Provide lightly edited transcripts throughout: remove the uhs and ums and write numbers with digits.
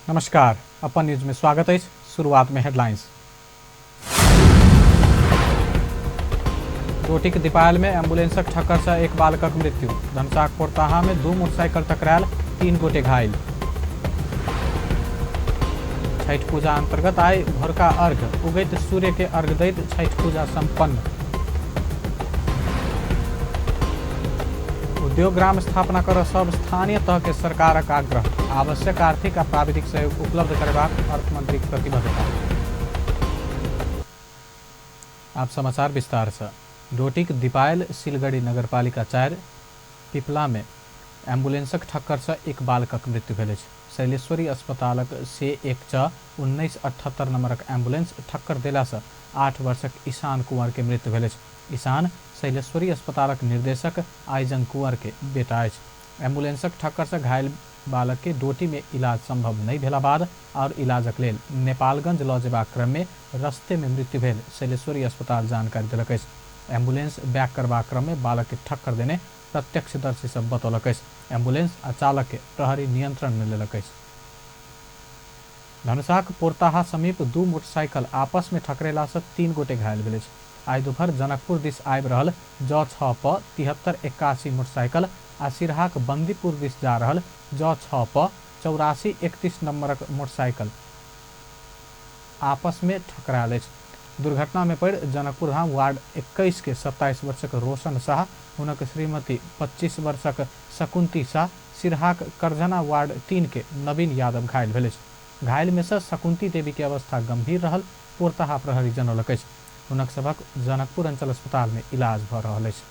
नमस्कार, अपन न्यूज में स्वागत है। शुरुआत में हेडलाइंस। रोटीक दीपायल में एम्बुलेंसक ठक्कर से एक बालकक मृत्यु। धनसाक पोरताहा में 2 मोटरसाइकिल टकरायल, 3 गोटे घायल। छठ पूजा अंतर्गत आइ भोरका अर्घ, उगैत सूर्य के अर्घ दैत छठ पूजा संपन्न। उद्योग ग्राम स्थापना कर सब स्थानीय तह के सरकारक आग्रह, आवश्यक आर्थिक आ प्राविधिक सहयोग उपलब्ध करेबाक अर्थमंत्री प्रतिबद्धता। आप समाचार विस्तार से। डोटीक दीपायल सिलगढ़ी नगरपालिका 4 पिपला में एम्बुलेंसक ठक्कर से एक बालकक मृत्यु भेल अछि। शैलेश्वरी अस्पतालक से 1 च 1978 नंबरक एम्बुलेंस ठक्कर देला से 8 वर्षक ईशान कुंवर के मृत्यु भेल अछि। ईशान शैलेश्वरी अस्पतालक निर्देशक आइजंग कुंवर के बेटा अछि। एम्बुलेंसक ठक्कर से घायल बालक के डोटी में इलाज संभव नहीं भेला बाद और इलाजक लेल नेपालगंज लऽ जेबाक क्रम में रस्ते में मृत्यु भेल शैलेश्वरी अस्पताल जानकारी देलक अछि। एम्बुलेंस बैक करबाक क्रम में बालक के ठक्कर देने प्रत्यक्षदर्शी सब बतौलक अछि। एम्बुलेंस आ चालक के प्रहरी नियंत्रण में लेलक अछि। धनुषाक पोरताहा समीप 2 मोटरसाइकिल आपस में ठकरेला से 3 गोटे घायल भेल अछि। आइ दुपहर जनकपुर दिस आबि रहल ज 6 प 7381 मोटरसाइकिल आ सिरहाक बंदीपुर दिस जा रहल ज 6 प 8431 नंबरक मोटरसाइकिल आपस में ठकरायल अछि। दुर्घटना में पड़ि जनकपुर धाम वार्ड 21 के 27 वर्षक रोशन शाह, हुनक श्रीमती 25 वर्षक शकुंती शाह, सिरहाक करजना वार्ड 3 के नवीन यादव घायल भेल अछि। घायल में से शकुंती देवी के अवस्था गंभीर रहल पोरताहा प्रहरी जनौलक अछि। हुनक सभक जनकपुर अंचल अस्पताल में इलाज भऽ रहल अछि।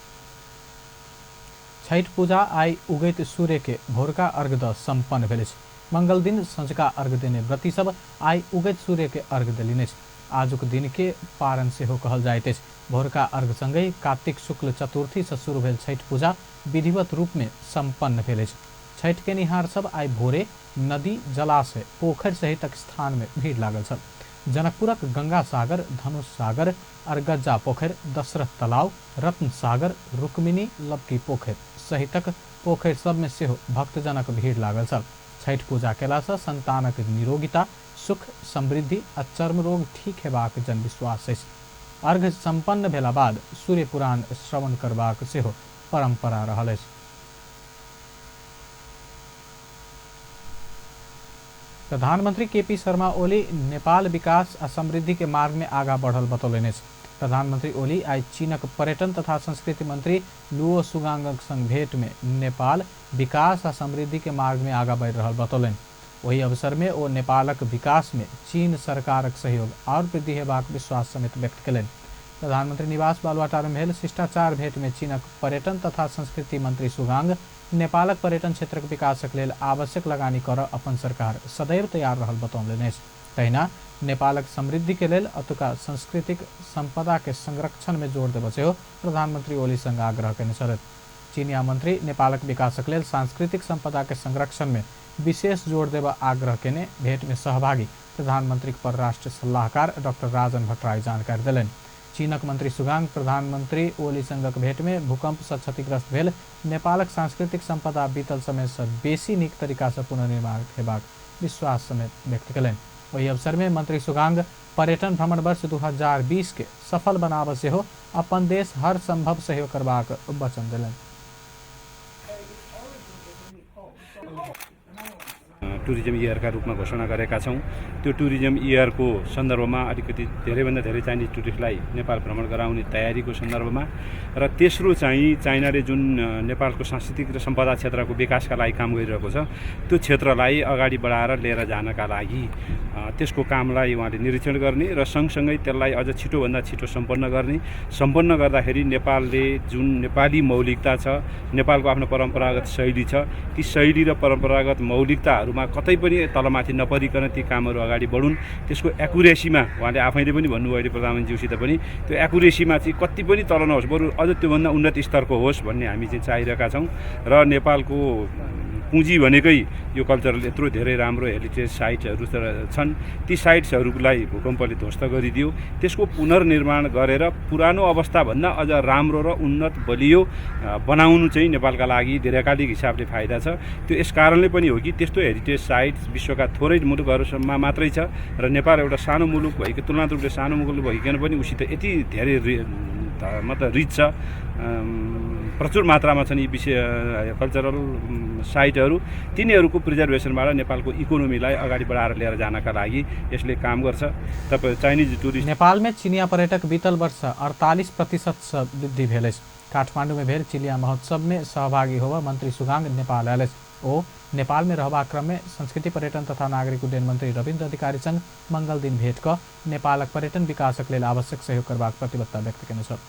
छठ पूजा आइ उगैत सूर्य के भोरका अर्घ द संपन्न भेल अछि। मंगल दिन संझका अर्घ देने व्रती सब आइ उगैत सूर्य के अर्घ देलनि अछि। आजुक दिन के पारण सेहो कहल जाइत अछि। भोरका अर्घ संगहि कार्तिक शुक्ल चतुर्थी से शुरू भेल छठ पूजा विधिवत रूप में संपन्न भेल अछि। छठ के निहार सब आइ भोरे नदी, जलाशय, पोखरि सहितक स्थान में भीड़ लागल छल। जनकपुरक गंगा सागर, धनुष सागर, अरगज्जा पोखरि, दशरथ तलाव, रत्न सागर, रुक्मिणी लपकी पोखरि सहितक पोखरि सब में सेहो भक्तजनक भीड़ लागल छल। छठ पूजा केला से संतानक निरोगिता, सुख, समृद्धि आ चर्म रोग ठीक हेबाक जनविश्वास अछि। अर्घ संपन्न भेला बाद सूर्य पुराण श्रवण करबाक सेहो परंपरा रहल अछि। प्रधानमंत्री केपी शर्मा ओली नेपाल विकास आ समृद्धि के मार्ग में आगा बढ़ल बतौलनि अछि। प्रधानमंत्री ओली आइ चीनक पर्यटन तथा संस्कृति मंत्री लुओ सुगांगक संग भेंट में नेपाल विकास आ समृद्धि के मार्ग में आगा बढ़ि रहल बतौलनि। ओहि अवसर में ओ नेपालक विकास में चीन सरकारक सहयोग और वृद्धि हेबाक विश्वास समेत व्यक्त कयलनि। प्रधानमंत्री निवास बालुवाटार में भेल शिष्टाचार भेंट में चीनक पर्यटन तथा संस्कृति मंत्री सुगांग नेपालक पर्यटन क्षेत्रक विकासक लेल आवश्यक लगानी कर अपन सरकार सदैव तैयार रहल बतौलनि अछि। तहिना नेपालक समृद्धि के लेल अतुका सांस्कृतिक संपदा के संरक्षण में जोर देबय सेहो प्रधानमंत्री ओली संग आग्रह कयने छलथि। चीनिया मंत्री नेपालक विकासक लेल सांस्कृतिक संपदा के संरक्षण में विशेष जोर देबय आग्रह कयने भेंट में सहभागी प्रधानमंत्री परराष्ट्र सलाहकार डॉक्टर राजन भट्टराई जानकारी देलनि। चीनक मंत्री सुगांग प्रधानमंत्री ओली संगक भेंट में भूकंप से क्षतिग्रस्त भेल नेपालक सांस्कृतिक संपदा बीतल समय से बेसी नीक तरीका से पुनर्निर्माण हेबाक विश्वास समेत व्यक्त कयलनि। ओहि अवसर में मंत्री सुगांग पर्यटन भ्रमण वर्ष 2020 के सफल बनाबऽ सेहो अपन देश हर संभव सहयोग करबाक वचन देलनि। टुरिज्म इयरका रूपमा घोषणा गरेका छौँ। त्यो टुरिज्म इयरको सन्दर्भमा अलिकति धेरैभन्दा धेरै चाइनिज टुरिस्टलाई नेपाल भ्रमण गराउने तयारीको सन्दर्भमा र तेस्रो चाहिँ चाइनाले जुन नेपालको सांस्कृतिक र सम्पदा क्षेत्रको विकासका लागि काम गरिरहेको छ त्यो क्षेत्रलाई अगाडि बढाएर लिएर जानका लागि त्यसको कामलाई उहाँले निरीक्षण गर्ने र सँगसँगै त्यसलाई अझ छिटोभन्दा छिटो सम्पन्न गर्ने। सम्पन्न गर्दाखेरि नेपालले जुन नेपाली मौलिकता छ, नेपालको आफ्नो परम्परागत शैली छ, ती शैली र परम्परागत मौलिकताहरूमा कतै पनि तलमाथि नपरिकन ती कामहरू अगाडि बढुन्। त्यसको एकुरेसीमा उहाँले आफैले पनि भन्नुभयो अहिले प्रधानमन्त्रीज्यूसित पनि, त्यो एकुरेसीमा चाहिँ कति पनि तल नहोस्, बरु अझ त्योभन्दा उन्नत स्तरको होस् भन्ने हामी चाहिँ चाहिरहेका छौँ। र नेपालको पुँजी भनेकै यो कल्चरल यत्रो धेरै राम्रो हेरिटेज साइटहरू छन्, ती साइट्सहरूलाई भूकम्पले ध्वस्त गरिदियो। त्यसको पुनर्निर्माण गरेर पुरानो अवस्थाभन्दा अझ राम्रो र उन्नत बलियो बनाउनु चाहिँ नेपालका लागि दीर्घकालिक हिसाबले फाइदा छ। त्यो यस कारणले पनि हो कि त्यस्तो हेरिटेज साइट विश्वका थोरै मुलुकहरूसम्म मात्रै छ र नेपाल एउटा सानो मुलुक भएको, तुलनात्मक रूपले सानो मुलुक भइकन पनि उसित यति धेरै मतलब रिच छ, प्रचुर मात्रामा छन् यी विषय कल्चरल साइटहरू। तिनीहरूको प्रिजर्भेसनबाट नेपालको इकोनोमीलाई अगाडि बढाएर लिएर जानका लागि यसले काम गर्छ। तपाईँ चाइनिज टुरिस्ट नेपालमे चिनिया पर्यटक बीतल वर्ष 48% वृद्धि भेल अछि। काठमाडौँमे भेल चिनिया महोत्सवमे सहभागी होबऽ मंत्री सुगांग नेपाल आयल अछि। ओ नेपालमे रहबाक क्रममे संस्कृति पर्यटन तथा नागरिक उड्डयन मंत्री रविन्द्र अधिकारी संग मंगल दिन भेट कऽ नेपालक पर्यटन विकासक लेल आवश्यक सहयोग करबाक प्रतिबद्धता व्यक्त केने छल।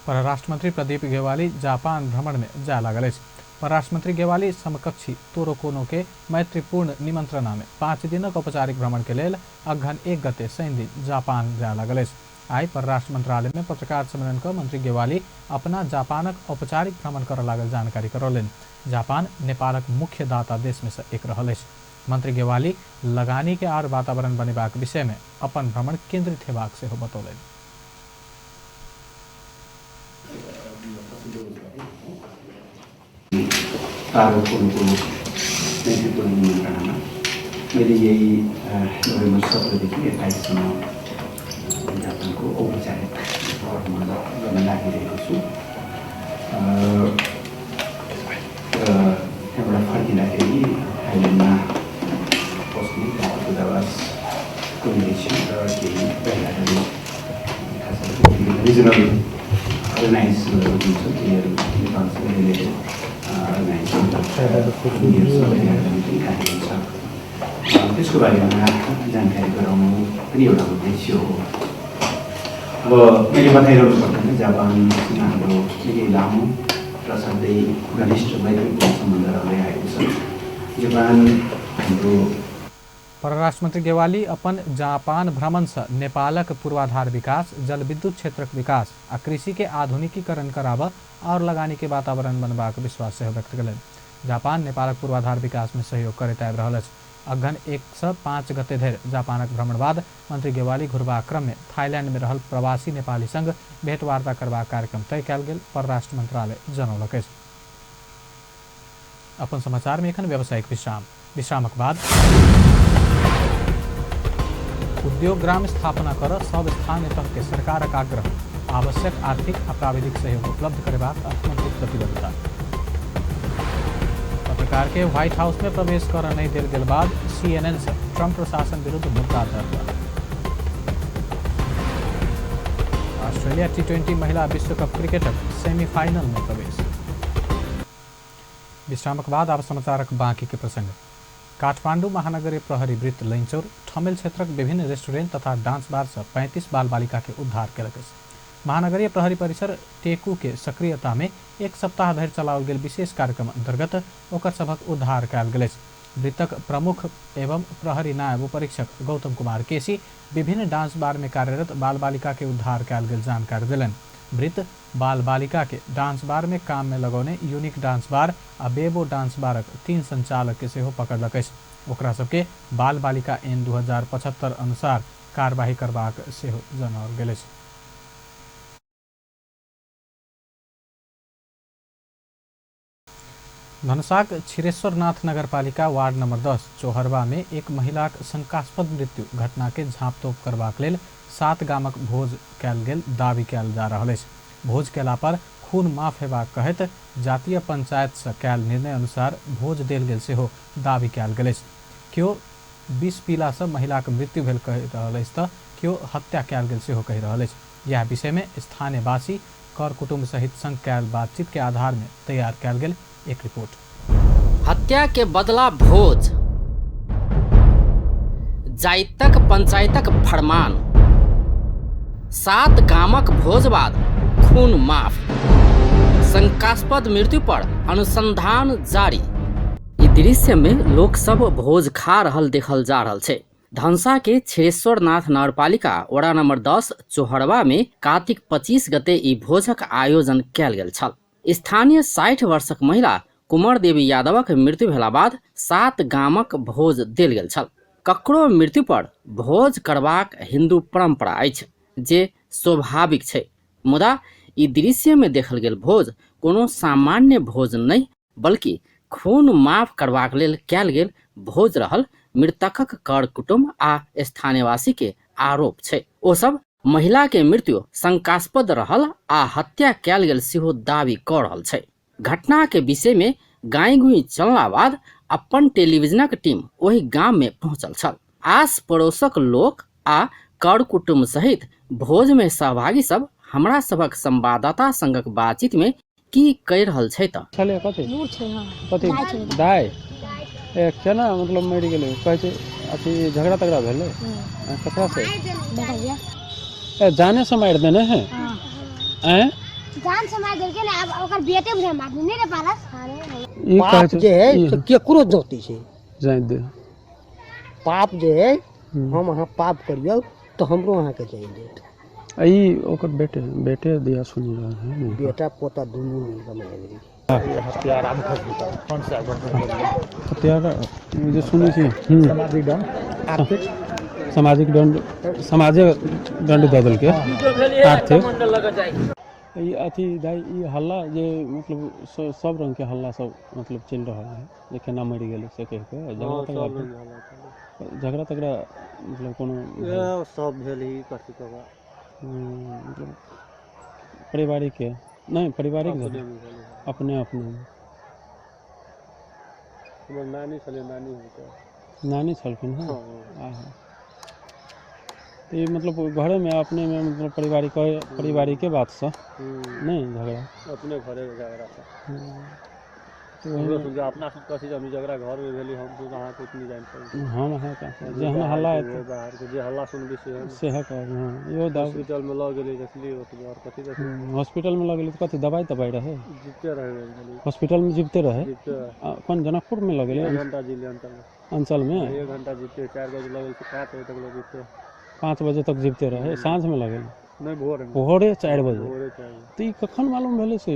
परराष्ट्र मंत्री प्रदीप गेवाली जापान भ्रमण में जाय लागल अछि। परराष्ट्र मंत्री गेवाली समकक्षी तोरो कोनो के मैत्रीपूर्ण निमंत्रणा में 5 दिनक औपचारिक भ्रमण के लेल अगहन 1 गते शनि दिन जापान जाय लागल अछि। आइ परराष्ट्र मंत्रालय में पत्रकार सम्मेलन क मंत्री गेवाली अपना जापानक औपचारिक भ्रमण करऽ लागल जानकारी करौलनि। जापान नेपालक मुख्य दाता देश में से एक रहल अछि। मंत्री गेवाली लगानी के आर वातावरण बनेबाक विषय में अपन भ्रमण केंद्रित हेबाक सेहो बतौलनि। निमन्त्रणामा मैले यही नोभेम्बर 17 देखि 21 सम्म जापानको औपचारिक भ्रमण गर्न लागिरहेको छु र त्यहाँबाट फर्किँदाखेरि थाइल्यान्डमा बस्ने दूतावासको निरीक्षण र केही पहिलाहरू खास गरी रिजनल अर्गनाइजहरू जुन छन् तिनीहरू नेपालसँग रिलेटेड अर्गनाइजहरू पनि कार्यक्रम छ, त्यसको बारेमा जानकारी गराउनु पनि एउटा उद्देश्य हो। अब मैले बताइरहनु पर्दैन, जापानसँग हाम्रो निकै लामो र साथै घनिष्ठ मैत्रीपूर्ण सम्बन्ध रहँदै आएको छ। जापान हाम्रो परराष्ट्र मंत्री गेवाली अपन जापान भ्रमण से नेपालक पूर्वाधार विकास, जलविद्युत क्षेत्रक विकास आ कृषि के आधुनिकीकरण कराबऽ और लगानी के वातावरण बनबाक विश्वास सेहो व्यक्त कयलनि। जापान नेपालक पूर्वाधार विकास में सहयोग करैत आबि रहल अछि। अगहन 1 से 5 गते धरि जापानक भ्रमण बाद मंत्री गेवाली घुरबाक क्रम में थाईलैंड में रहल प्रवासी नेपाली संग भेंटवार्ता करबाक कार्यक्रम तय कयल गेल परराष्ट्र मंत्रालय जनौलक अछि। अपन समाचार में एखन व्यावसायिक विश्राम, विश्रामक बाद उद्योग ग्राम स्थापना कर सब स्थानीय तह के सरकारक आग्रह, आवश्यक आर्थिक आ प्राविधिक सहयोग उपलब्ध करेबाक अर्थमंत्री प्रतिबद्धता। पत्रकार के व्हाइट हाउस में प्रवेश कर नहीं देल गेल बाद सीएनएन से ट्रंप प्रशासन विरुद्ध मुद्दा दर्ज। ऑस्ट्रेलिया T20 महिला विश्व कप क्रिकेटक सेमीफाइनल में प्रवेश। विश्रामक बाद आब समाचारक बाकी के प्रसंग। काठमाडौँ महानगरीय प्रहरी वृत्त लैनचौर ठमेल क्षेत्रक विभिन्न रेस्टुरेंट तथा डांस बार से 35 बाल बालिका के उद्धार केलक अछि। महानगरीय प्रहरी परिसर टेकू के सक्रियता में 1 सप्ताह धरि चलाओल गेल विशेष कार्यक्रम अंतर्गत ओकर सभक उद्धार कयल गेल अछि। वृत्तक प्रमुख एवं प्रहरी नायब उपरीक्षक गौतम कुमार केसी विभिन्न डांस बार में कार्यरत बाल बालिका के उद्धार कयल गेल जानकारी देलनि। वृत्त बाल बालिका के डांस बार में काम में लगौने यूनिक डांस बार आ बेबो डांस बारक 3 संचालक के सेहो पकड़लक अछि। ओकरा सबके बाल बालिका एन 2075 अनुसार कार्यवाही करबाक सेहो जनाओल गेल अछि। धनुषाक क्षीरेश्वरनाथ नगरपालिका वार्ड नंबर 10 चोहरवा में एक महिलाक शंकास्पद मृत्यु घटना के झाँपतोप करबाक लेल 7 गामक भोज कयल गेल दावी कयल जा रहल अछि। भोज कयला पर खून माफ हेबाक कहैत जातीय पंचायत से कयल निर्णय अनुसार भोज देल गेल सेहो दावी कयल गेल अछि। केओ विष पीला से महिलाक मृत्यु भेल कहि रहल अछि तऽ केओ हत्या कयल गेल सेहो कहि रहल अछि। यह विषय में स्थानीयवासी कर कुटुम्ब सहित संग कयल बातचीत के आधार में तैयार कयल गेल एक रिपोर्ट। हत्या के बदला भोज, जाइतक पंचायतक फरमान, 7 गामक भोज बाद खून माफ, शंकास्पद मृत्यु पर अनुसंधान जारी। ई दृश्य में लोक सब भोज खा रहल देखल जा रहल छै। धनुषा के क्षीरेश्वरनाथ नगरपालिका वडा नंबर 10 चोहरवा में कार्तिक 25 गते ई भोजक आयोजन कयल गेल छल। स्थानीय 60 वर्षक महिला कुंवर देवी यादवक मृत्यु भेला बाद 7 गामक भोज देल गेल छल। ककरो मृत्यु पर भोज करबाक हिंदू परंपरा अछि जे स्वाभाविक छै, मुदा ई दृश्य में देखल गेल भोज कोनो सामान्य भोज नहीं बल्कि खून माफ करबाक लेल कयल गेल भोज रहल मृतकक कर कुटुम्ब आ स्थानीयवासी के आरोप छै। ओ सब महिला के मृत्यु शंकास्पद रहल आ हत्या कयल गेल सेहो दावी क रहल छै। घटना के विषय में गाय गुई चलला बाद अपन टेलीविजनक टीम ओहि गाम में पहुंचल छल। आस पड़ोसक लोक आ कर कुटुम्ब सहित भोज में सहभागी सब हमरा सबक संवाददाता संगक बातचीत में की कहि रहल छै त छलै कथी दूर छै। हां कथी दाइ ए केना मतलब मरि गेलै कहै छै अथी झगड़ा तगड़ा भेलै ककरा से? ए जाने से मारि देने है। हैं जान से मार देलकै ने, अब ओकर बेटे बुझे मारने नहीं रे पारस। ई कहै छै जे है से केकरो जोती छै जाय दे। पाप जे है हम अहाँ पाप करियौ तो हमरो अहाँ के जाय देत। ई ओकर बेटे बेटे दिया सुनि रहल है, बेटा पोता दुनू मिल के मारि गेलै। हत्यारा हत्यारा जे सुनै छी सामाजिक दंड आर्थिक सामाजिक दंड समाजे दंड दऽ देलकै आर्थिक। ई अथी दाइ ई हल्ला जे मतलब सब रंग के हल्ला सब मतलब चलि रहल है जे केना मरि गेलै से कहि के झगड़ा तगड़ा मतलब कोनो सब भेल ही कथी कहबा मतलब पारिवारिक है नहीं पारिवारिक अपने अपने हमर नानी छलै, नानी हुनकर नानी छलखिन। हाँ तो ये मतलब घरे में अपने में मतलब पारिवारिक पारिवारिक बात से नहीं झगड़ा अपने घरे में झगड़ा था। तो अपना सब कथी हम झगड़ा घर में भेली हम तो अहाँ कुछ नहीं जान पाई। हम अहाँ का जे हम हल्ला बाहर के जे हल्ला सुनबी से सेह कहब। हां इहो हॉस्पिटल में ल गेलै देखली ओतबे और कथी देखली। हॉस्पिटल में ल गेलै त कथी दवाई तवाई रहे? जीते रहे हॉस्पिटल में जीते रहे। कोन जनकपुर में ल गेलै? 1 घंटा जिले अंचल में 1 घंटा जीते 4 बजे ल गेल 5 बजे तक लोग जीते 5 बजे तक जीते रहे। साँझ में लगे नहीं भोर में भोरे 4 बजे। भोरे 4 बजे तो ई कखन मालूम भेलै से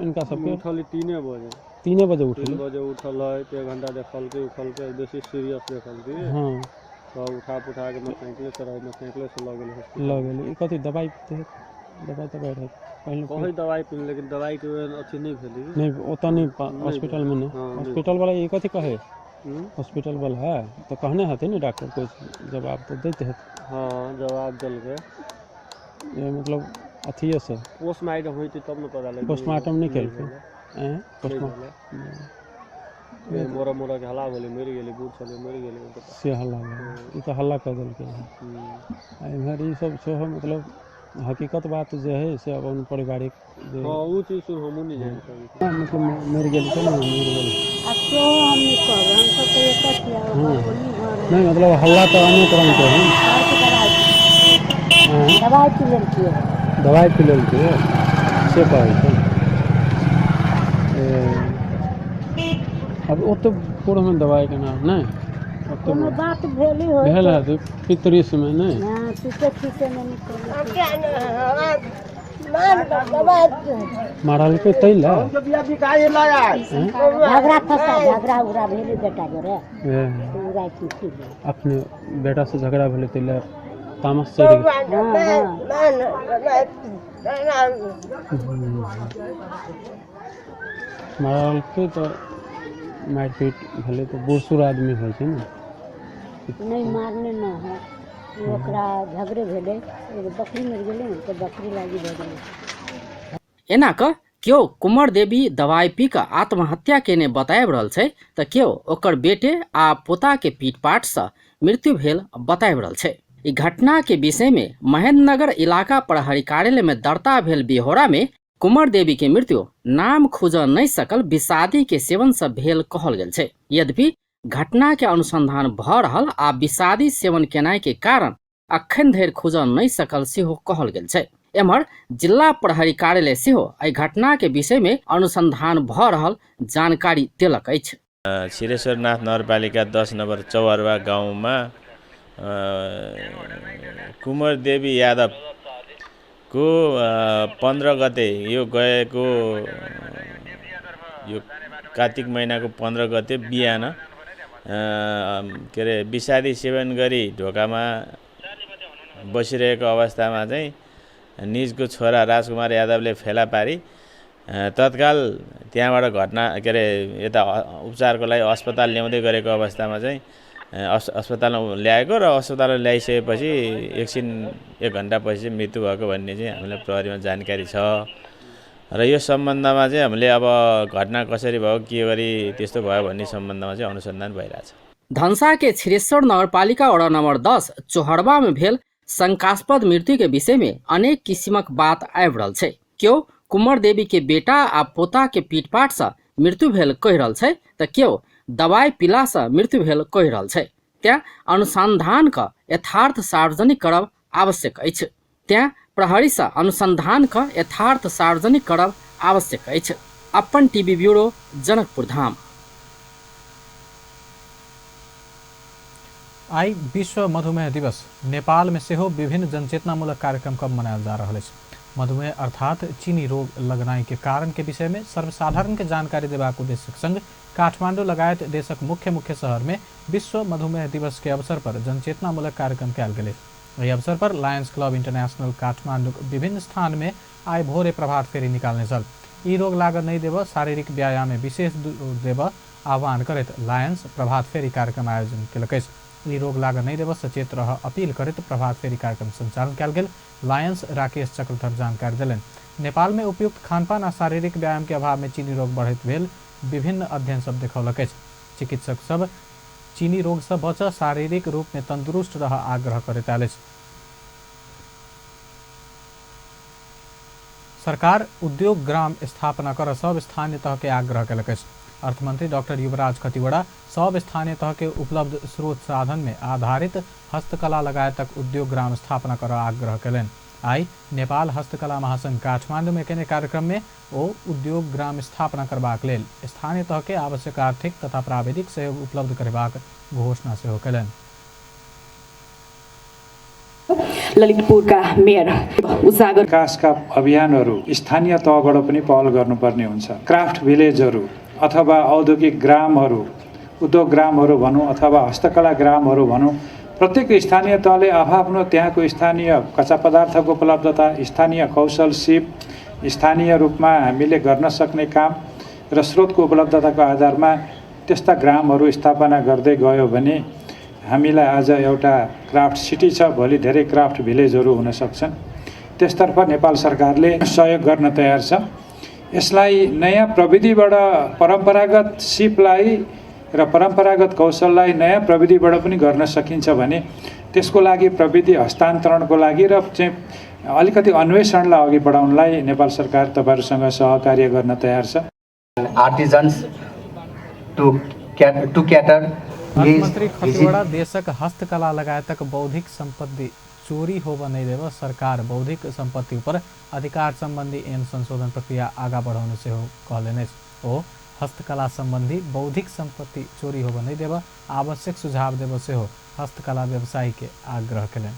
इनका सबके? उठल 3 बजे 3 बजे उठल 3 बजे उठल है तो 1 घंटा देखलकै उखलकै बेसी सीरियस देखलकै। हां तो उठा पुठा के मोटरसाइकिल से रहे मोटरसाइकिल से ल गेल हॉस्पिटल ल गेल। ई कथी दवाई दवाई तवाई रहे पहिले? कहै दवाई पीन लेकिन दवाई के अथी नहीं भेलै। नहीं ओतऽ नहीं हॉस्पिटल में नहीं। हॉस्पिटल वाला ई कथी कहे? हॉस्पिटल वाला है तो कहने हते ने डॉक्टर कोई जवाब तो देते है। हाँ जवाब देलकै ये मतलब अथिये से पोस्टमार्टम होइतै तब न पता लगतै। पोस्टमार्टम नहीं केलकै? हैं पोस्टमार्टम मोरा मोरा के हल्ला भेलै मरि गेलै बूढ़ छलै मरि गेलै से हल्ला ई तऽ हल्ला कऽ देलकै। आ इम्हर ई सब सेहो मतलब हकीकत बात जे है से अपन पारिवारिक जे हां उ चीज सुन हमहूँ नहीं जानि सकै मतलब मरि गेल केना मरि गेल आ सेहो हम नहीं कहब, हम सब तऽ एतऽ छियै नहीं मतलब हल्ला तऽ अनेक रंग के है। दवाई पी लेलकै दवाई पी लेलकै से कहै छै। अब ओते पूर्वमे दवाई के नाम नहीं कोनो बात भेली होय भेल है पितृस में नहीं। हां पीते खीसे में निकल मारलकै तै ला झगड़ा फसा झगड़ा उगड़ा भेलै बेटा जोरे पूरा की अपने बेटा से झगड़ा भेलै तै ला तामस चढ़ि गेल। मारलकै तऽ मारिपीट भेलै तऽ बूढ़ सूढ़ आदमी होइ छै ने। नहीं मारने न है ओकरा झगड़े भेलै एगो बकरी मरि गेलै ने तऽ बकरी लागि भऽ गेलै। एना कऽ केओ कुंवर देवी दवाई पी कऽ आत्महत्या केने बताबि रहल छै तऽ केओ ओकर बेटे आ पोता के पीटपाट से मृत्यु भेल बताबि रहल छै। ई घटना के विषय में महेंद्रनगर इलाका प्रहरी कार्यालय में दर्ता भेल बिहोरा में कुंवर देवी के मृत्यु नाम खोजऽ नहीं सकल विषादी के सेवन से भेल कहल गेल छै। यद्यपि घटना के अनुसंधान भऽ रहल आ विषादी सेवन केनाइ के कारण अखन धरि खोजऽ नहीं सकल सेहो कहल गेल छै। एम्हर जिला प्रहरी कार्यालय सेहो एहि घटना के विषय में अनुसंधान भऽ रहल जानकारी देलक अछि। क्षीरेश्वरनाथ नगरपालिका 10 नम्बर चौहरवा गाउँमा कुंवर देवी यादव को 15 गते यो गएको यो कार्तिक महिनाको 15 गते बिहान के अरे विषादी सेवन गरी ढोकामा बसिरहेको अवस्थामा चाहिँ निजको छोरा राजकुमार यादवले फेला पारी तत्काल त्यहाँबाट घटना के अरे यता उपचारको लागि अस्पताल ल्याउँदै गरेको अवस्थामा चाहिँ अस्पतालमा ल्याएको र अस्पतालमा ल्याइसकेपछि एकछिन 1 घन्टापछि चाहिँ मृत्यु भएको भन्ने चाहिँ हामीलाई प्रहरीमा जानकारी छ। र यो सम्बन्धमा चाहिँ हामीले अब घटना कसरी भयो, के गरी त्यस्तो भयो भन्ने सम्बन्धमा चाहिँ अनुसन्धान भइरहेछ। धनसा के क्षीरेश्वर नगरपालिका वडा नम्बर 10 चोहरवा में भेल शंकास्पद मृत्यु के विषय में अनेक किसिमक बात आबि रहल छै। केओ कुंवर देवी के बेटा आ पोता के पीटपाट से मृत्यु भेल कहि रहल छै त केओ दवाई पीला से मृत्यु भेल कहि रहल छै। त्यहाँ अनुसंधान क यथार्थ सार्वजनिक करब आवश्यक अछि। त्यहाँ प्रहरी से अनुसंधान क यथार्थ सार्वजनिक करब आवश्यक अछि। अपन टीवी ब्यूरो, जनकपुर धाम। आइ विश्व मधुमेह दिवस नेपाल में सेहो विभिन्न जनचेतनामूलक कार्यक्रम कब मनायल जा रहल अछि। मधुमेह अर्थात चीनी रोग लगनाई के कारण के विषय में सर्वसाधारण के जानकारी देबाक उद्देश्य संग काठमांडू लगायत देशक मुख्य मुख्य शहर में विश्व मधुमेह दिवस के अवसर पर जनचेतनामूलक कार्यक्रम कयल गेल। एहि अवसर पर लायंस क्लब इंटरनेशनल काठमांडू विभिन्न स्थान में आइ भोरे प्रभात फेरी निकालने छल। ई रोग लागऽ नहि देबऽ, शारीरिक व्यायाम में विशेष देबऽ आह्वान करैत लायंस प्रभात फेरी कार्यक्रम आयोजन केलक अछि। ई रोग लागऽ नहि देबऽ, सचेत रह अपील करैत प्रभात फेरी कार्यक्रम संचालन कयल गेल। लायंस राकेश चक्रधर जानकारी देलनि। नेपाल में उपयुक्त खानपान आ शारीरिक व्यायाम के अभाव में चीनी रोग बढ़ैत भेल विभिन्न अध्ययन सब देखौलक अछि। चिकित्सक सब चीनी रोग से बचऽ, शारीरिक रूप में तंदुरुस्त रह आग्रह करैत आयल अछि। सरकार उद्योग ग्राम स्थापना कर सब स्थानीय तह के आग्रह केलक अछि। अर्थमंत्री डॉक्टर युवराज खतिवड़ा सब स्थानीय तह के उपलब्ध स्रोत साधन में आधारित हस्तकला लगायतक उद्योग ग्राम स्थापना कर आग्रह केलनि। आइ नेपाल हस्तकला महासंघ काठमांडू में केने कार्यक्रम में ओ उद्योग ग्राम स्थापना करबाक लेल स्थानीय तह के आवश्यक आर्थिक तथा प्राविधिक सहयोग उपलब्ध करेबाक घोषणा सेहो केलनि। ललितपुरका मेयर उजागर विकासका अभियानहरू स्थानीय तहबाट पनि पहल गर्नुपर्ने हुन्छ। क्राफ्ट भिलेजहरू अथवा औद्योगिक ग्रामहरू, उद्योग ग्रामहरू भनौँ अथवा हस्तकला ग्रामहरू भनौँ, प्रत्येक स्थानीय तहले आफआफ्नो त्यहाँको स्थानीय कच्चा पदार्थको उपलब्धता, स्थानीय कौशल सिप, स्थानीय रूपमा हामीले गर्न सक्ने काम र स्रोतको उपलब्धताको आधारमा त्यस्ता ग्रामहरू स्थापना गर्दै गयो भने हामीलाई आज एउटा क्राफ्ट सिटी छ, भोलि धेरै क्राफ्ट भिलेजहरू हुन सक्छन्। त्यसतर्फ नेपाल सरकारले सहयोग गर्न तयार छ। यसलाई नयाँ प्रविधिबाट परम्परागत सिपलाई र परम्परागत कौशललाई नयाँ प्रविधिबाट पनि गर्न सकिन्छ भने त्यसको लागि प्रविधि हस्तान्तरणको लागि र चाहिँ अलिकति अन्वेषणलाई अघि बढाउनलाई नेपाल सरकार तपाईहरुसँग सहकार्य गर्न तयार छ। आर्टिजन्स टु क्याटर अर्थमन्त्री खतिवड़ा देशक हस्तकला लगायतक बौद्धिक सम्पत्ति चोरी होब नहि देब सरकार बौद्धिक सम्पत्ति पर अधिकार सम्बन्धी ऐन संशोधन प्रक्रिया आगा बढ़ाउन सेहो कहलनि अछि। ओ हस्तकला सम्बन्धी बौद्धिक सम्पत्ति चोरी होब नहि देब आवश्यक सुझाव देब सेहो हस्तकला व्यवसायी के आग्रह केलनि।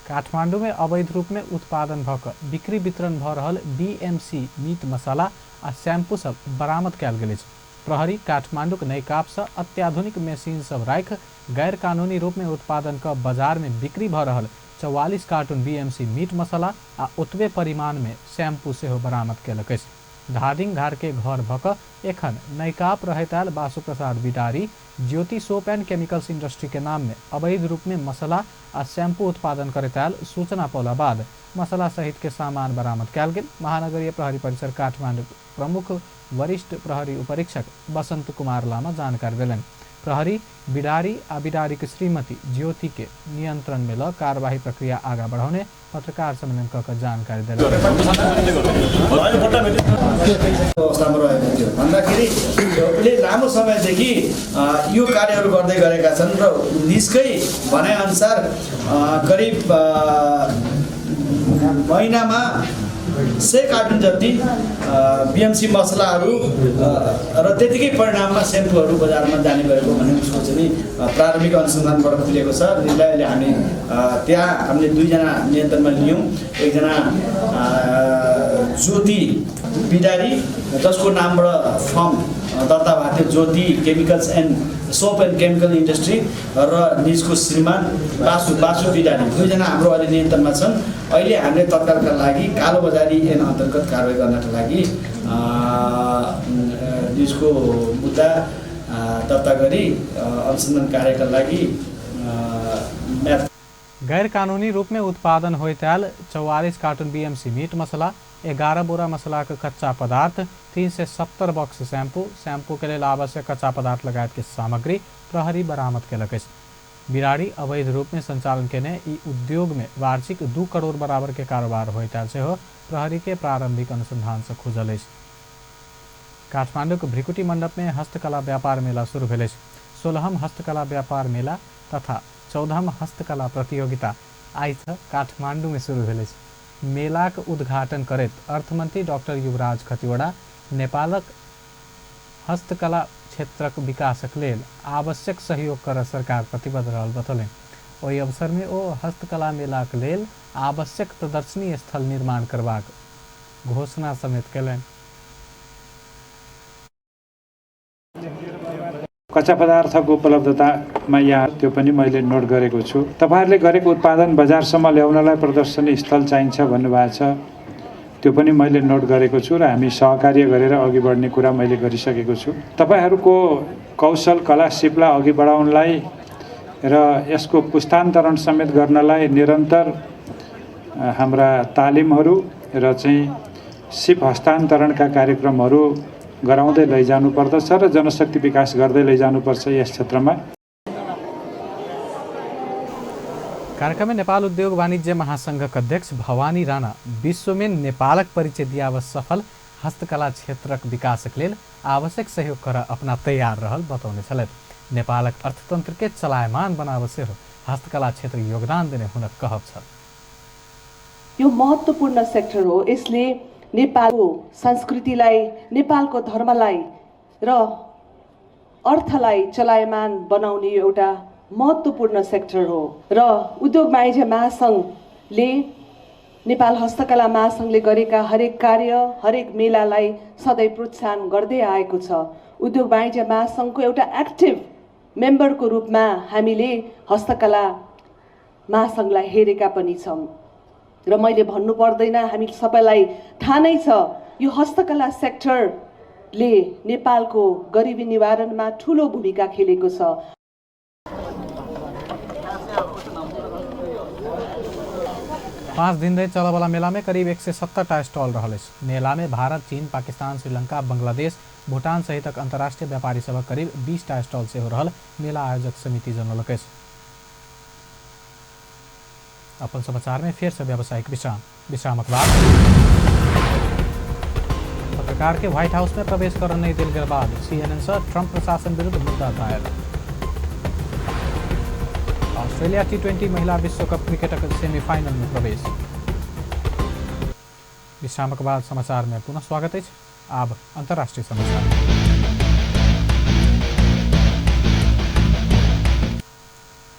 काठमांडू में अवैध रूप में उत्पादन भ क बिक्री वितरण भ रहल बीएमसी मीट मसाला आ शैम्पू सब बरामद कयल गेल अछि। प्रहरी काठमांडूक नैकाप से अत्याधुनिक मशीन सब राखि गैर कानूनी रूप में उत्पादन क बाजार में बिक्री भ रहल 44 कार्टून बीएमसी मीट मसाला आ ओतबे परिमाण में शैम्पू सेहो बरामद केलक अछि। धादिङ घारके घर भ क एखन नैकाप रहैत आयल Basu Prasad Bidari Jyoti soap and chemicals industry के नाम में अवैध रूप में मसाला आ शैम्पू उत्पादन करैत आयल सूचना पौला बाद मसाला सहित के सामान बरामद कयल गेल। महानगरीय प्रहरी परिसर काठमांडू प्रमुख वरिष्ठ प्रहरी उपरीक्षक बसंत कुमार लामा जानकारी देलनि। प्रहरी बिडारी आ बिडारी के श्रीमती ज्योति के नियंत्रण में ल कार्यवाही प्रक्रिया आगा बढ़ाउने पत्रकार सम्मेलन क जानकारी देलनि। अवस्थामा रहेको थियो भन्दाखेरि उसले लामो समयदेखि यो कार्यहरू गर्दै गरेका छन् र निजकै भनाइअनुसार करिब महिनामा 100 कार्टुन जति बीएमसी मसलाहरू र त्यतिकै परिणाममा सेम्पूहरू बजारमा जाने गरेको भन्ने उसको चाहिँ प्रारम्भिक अनुसन्धानबाट खुलेको छ। यसलाई अहिले हामी त्यहाँ हामीले 2 जना नियन्त्रणमा लियौँ। एकजना ज्योति बिडारी जसको नामबाट फर्म दर्ता भएको थियो Jyoti chemicals and soap and chemical industry र निजको श्रीमान बासु बासु बिडारी दुईजना हाम्रो अहिले नियन्त्रणमा छन्। अहिले हामीले तत्कालका लागि कालोबजारी ऐन अन्तर्गत कारवाही गर्नका लागि निजको मुद्दा दर्ता गरी अनुसन्धान कार्यका लागि गैर कानूनी रूप में उत्पादन होइत आयल 44 कार्टन बीएमसी मीट मसला, 11 बोरा मसला के कच्चा पदार्थ, 370 बॉक्स शैम्पू, शैम्पू के लेल आवश्यक कच्चा पदार्थ लगायत के सामग्री प्रहरी बरामद केलक अछि। बिराड़ी अवैध रूप में संचालन केने ई उद्योग में वार्षिक 2 करोड़ बराबर के कारोबार होइत आयल सेहो प्रहरी के प्रारंभिक अनुसंधान से खुजल अछि। काठमांडू के भ्रिकुटी मंडप में हस्तकला व्यापार मेला शुरू भेल अछि। 16म हस्तकला व्यापार मेला तथा 14म हस्तकला प्रतियोगिता आइ काठमांडू में शुरू भेल अछि। मेलाक उद्घाटन करैत अर्थमंत्री डॉक्टर युवराज खतिवड़ा नेपालक हस्तकला क्षेत्रक विकासक लेल आवश्यक सहयोग कर सरकार प्रतिबद्ध रहल बतौलनि। ओहि अवसर में ओ हस्तकला मेलाक लेल आवश्यक प्रदर्शनी स्थल निर्माण करबाक घोषणा समेत कयलनि। कच्चा पदार्थको उपलब्धतामा यहाँ त्यो पनि मैले नोट गरेको छु। तपाईहरुले गरेको उत्पादन बजारसम्म ल्याउनलाई प्रदर्शनी स्थल चाहिन्छ भन्नुभएको छ, त्यो पनि मैले नोट गरेको छु र हामी सहकार्य गरेर अघि बढ्ने कुरा मैले गरिसकेको छु। तपाईहरुको कौशल कला सिपलाई अघि बढाउनलाई र यसको पुस्तान्तरण समेत गर्नलाई निरन्तर हाम्रा तालिमहरू र चाहिँ सिप हस्तान्तरणका कार्यक्रमहरू गराउँदै लैजानु पर्दछ र जनशक्ति विकास गर्दै लैजानुपर्छ यस क्षेत्रमा। कार्यक्रम में नेपाल उद्योग वाणिज्य महासंघक अध्यक्ष भवानी राणा विश्व में नेपालक परिचय दियाव सफल हस्तकला क्षेत्रक विकासक लेल आवश्यक सहयोग कर अपना तैयार रहल बतौने छलथि। नेपालक अर्थतंत्र के चलायमान बनाव सेहो हस्तकला क्षेत्र योगदान देने हुनक कहब छल। यो महत्त्वपूर्ण सेक्टर हो। यसले नेपालको संस्कृतिलाई, नेपालको धर्मलाई र अर्थलाई चलायमान बनाउने एउटा महत्त्वपूर्ण सेक्टर हो र उद्योग वाणिज्य महासङ्घले, नेपाल हस्तकला महासङ्घले गरेका हरेक कार्य, हरेक मेलालाई सधैँ प्रोत्साहन गर्दै आएको छ। उद्योग वाणिज्य महासङ्घको एउटा एक्टिभ मेम्बरको रूपमा हामीले हस्तकला महासङ्घलाई हेरेका पनि छौँ र मैले भन्नु पर्दैन, हामी सबैलाई थाहा नै छ यो हस्तकला सेक्टरले नेपालको गरिबी निवारणमा ठुलो भूमिका खेलेको छ। 5 दिन धरि चलऽवला मेला में करीब 170 टा स्टॉल रहल अछि। मेला में भारत, चीन, पाकिस्तान, श्रीलंका, बांग्लादेश, भूटान सहितक अंतर्राष्ट्रीय व्यापारी सभक करीब 20 टा स्टॉल सेहो रहल मेला आयोजक समिति जनौलक अछि। अपन समाचार में फेर से व्यावसायिक विश्राम। विश्रामक बाद पत्रकार के व्हाइट हाउस में प्रवेश कर नहीं देल गेल बाद सीएनएन से ट्रंप प्रशासन विरुद्ध मुद्दा दायर। ऑस्ट्रेलिया T20 महिला विश्व कप क्रिकेटक सेमीफाइनल में प्रवेश। विश्रामक बाद समाचार में पुनः स्वागत अछि। आब अंतर्राष्ट्रीय समाचार।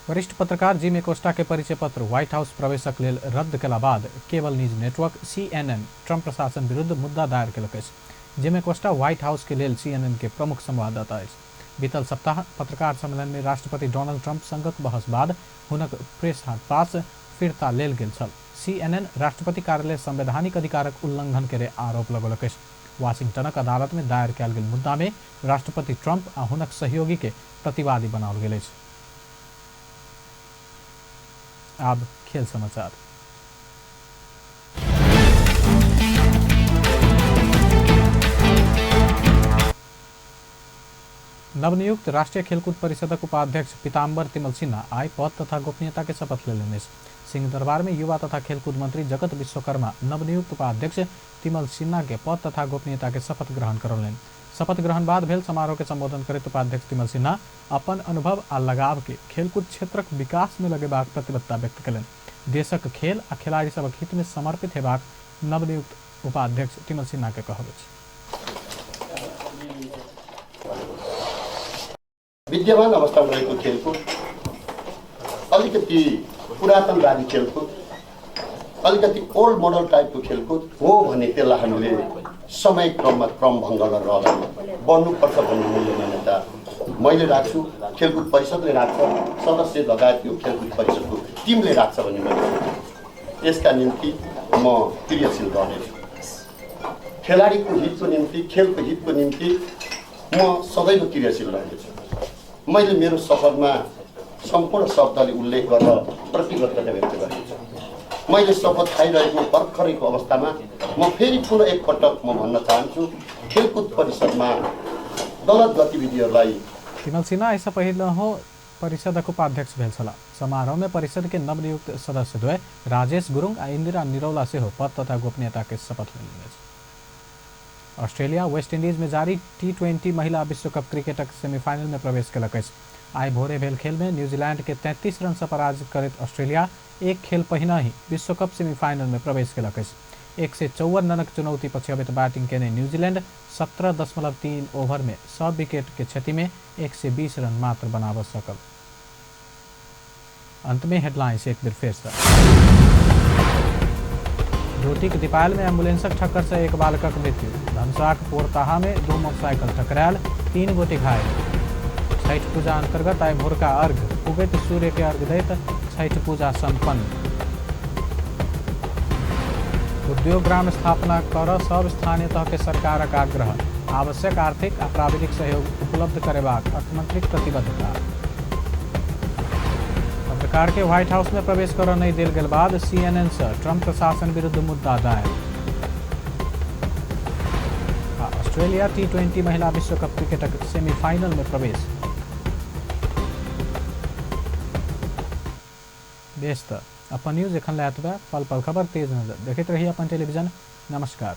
वरिष्ठ पत्रकार जिम एकोस्टा के परिचय पत्र व्हाइट हाउस प्रवेशक लेल रद्द केला बाद cable news network CNN Trump प्रशासन विरुद्ध मुद्दा दायर केलक अछि। जिम एकोस्टा व्हाइट हाउस के लेल सीएनएन के प्रमुख संवाददाता अछि। बीतल सप्ताह पत्रकार सम्मेलन में राष्ट्रपति डोनाल्ड ट्रंप संगक बहस बाद हुनक प्रेस पास फिर्ता लेल गेल छल। सीएनएन राष्ट्रपति कार्यालय संवैधानिक अधिकारक उल्लंघन के आरोप लगौलक अछि। वाशिंगटनक अदालत में दायर कयल गेल मुद्दा में राष्ट्रपति ट्रंप आ हुनक सहयोगी के प्रतिवादी बनाओल गेल अछि। अब खेल समाचार। नवनियुक्त राष्ट्रीय खेलकूद परिषदक उपाध्यक्ष पीताम्बर तिमल सिन्हा आइ पद तथा गोपनीयता के शपथ लेलनि अछि। सिंहदरबार में युवा तथा खेलकूद मंत्री जगत विश्वकर्मा नवनियुक्त उपाध्यक्ष तिमल सिन्हा के पद तथा गोपनीयता के शपथ ग्रहण करौलनि। शपथ ग्रहण बाद भेल समारोह के संबोधन करैत उपाध्यक्ष तिमल सिन्हा अपन अनुभव आ लगाव के खेलकूद क्षेत्रक विकास में लगेबाक प्रतिबद्धता व्यक्त कयलनि। देशक खेल आ खिलाड़ी सभक हित में समर्पित हेबाक नवनियुक्त उपाध्यक्ष तिमल सिन्हा के कहब अछि। विद्यमान अवस्थामा रहेको खेलकुद अलिकति पुरातनवादी खेलकुद अलिकति ओल्ड मोडल टाइपको खेलकुद हो भने त्यसलाई हामीले समय क्रममा क्रमभङ्ग गरेर अगाडि बढ्नुपर्छ भन्ने मूल्य मान्यता मैले राख्छु, खेलकुद परिषदले राख्छ, सदस्य लगायत यो खेलकुद परिषदको टिमले राख्छ भन्ने मैले सोचेको। यसका निम्ति म क्रियाशील रहनेछु। खेलाडीको हितको निम्ति, खेलको हितको निम्ति म सदैव क्रियाशील रहनेछु। मैले मेरो शपथमा सम्पूर्ण शब्दले उल्लेख गरेर प्रतिबद्धता व्यक्त गरेको छु। मैले शपथ खाइरहेको भर्खरैको अवस्थामा म फेरि पुनः एकपटक म भन्न चाहन्छु, खेलकुद परिषदमा गलत गतिविधिहरूलाई तिमल सिन्हा एहिसँ पहिलहो परिषदक उपाध्यक्ष भेल छलाह। समारोह में परिषद के नवनियुक्त सदस्य द्वय राजेश गुरुङ आ इंदिरा निरौला सेहो पद तथा गोपनीयता के शपथ लेलनि अछि। ऑस्ट्रेलिया वेस्ट इंडीज में जारी T20 महिला विश्वकप क्रिकेटक सेमीफाइनल में प्रवेश केलक अछि। आइ भोरे भेल खेल में न्यूजीलैंड के 33 रन से पराजित करैत ऑस्ट्रेलिया एक खेल पहिने ही विश्वकप सेमीफाइनल में प्रवेश केलक अछि। 154 रनक चुनौती पछिअबैत बैटिंग केने न्यूजीलैंड 17.3 ओवर में 100 विकेट के क्षति में 120 रन मात्र बनाबऽ सकल। अंत में हेडलाइंस एक बेर फेर से। डोटीक दीपायल में एम्बुलेंसक ठक्कर से एक बालकक मृत्यु। धनसाक पोरताहा में 2 मोटरसाइकिल टकरायल, 3 गोटे घायल। छठ पूजा अंतर्गत आइ भोरका अर्घ, उगैत सूर्य के अर्घ दैत छठ पूजा संपन्न। उद्योग ग्राम स्थापना कर सब स्थानीय तह के सरकारक आग्रह, आवश्यक आर्थिक आ प्राविधिक सहयोग उपलब्ध करेबाक अर्थमंत्रीक प्रतिबद्धता। पत्रकार के व्हाइट हाउस में प्रवेश कर नहीं देल गेल बाद CNN से ट्रंप प्रशासन विरुद्ध मुद्दा दायर। ऑस्ट्रेलिया T20 महिला विश्वकप क्रिकेटक सेमीफाइनल में प्रवेश। बेस त अपन न्यूज एखन लए एतबे। पल पल खबर तेज नजर देखैत रही अपन टेलीविजन। नमस्कार।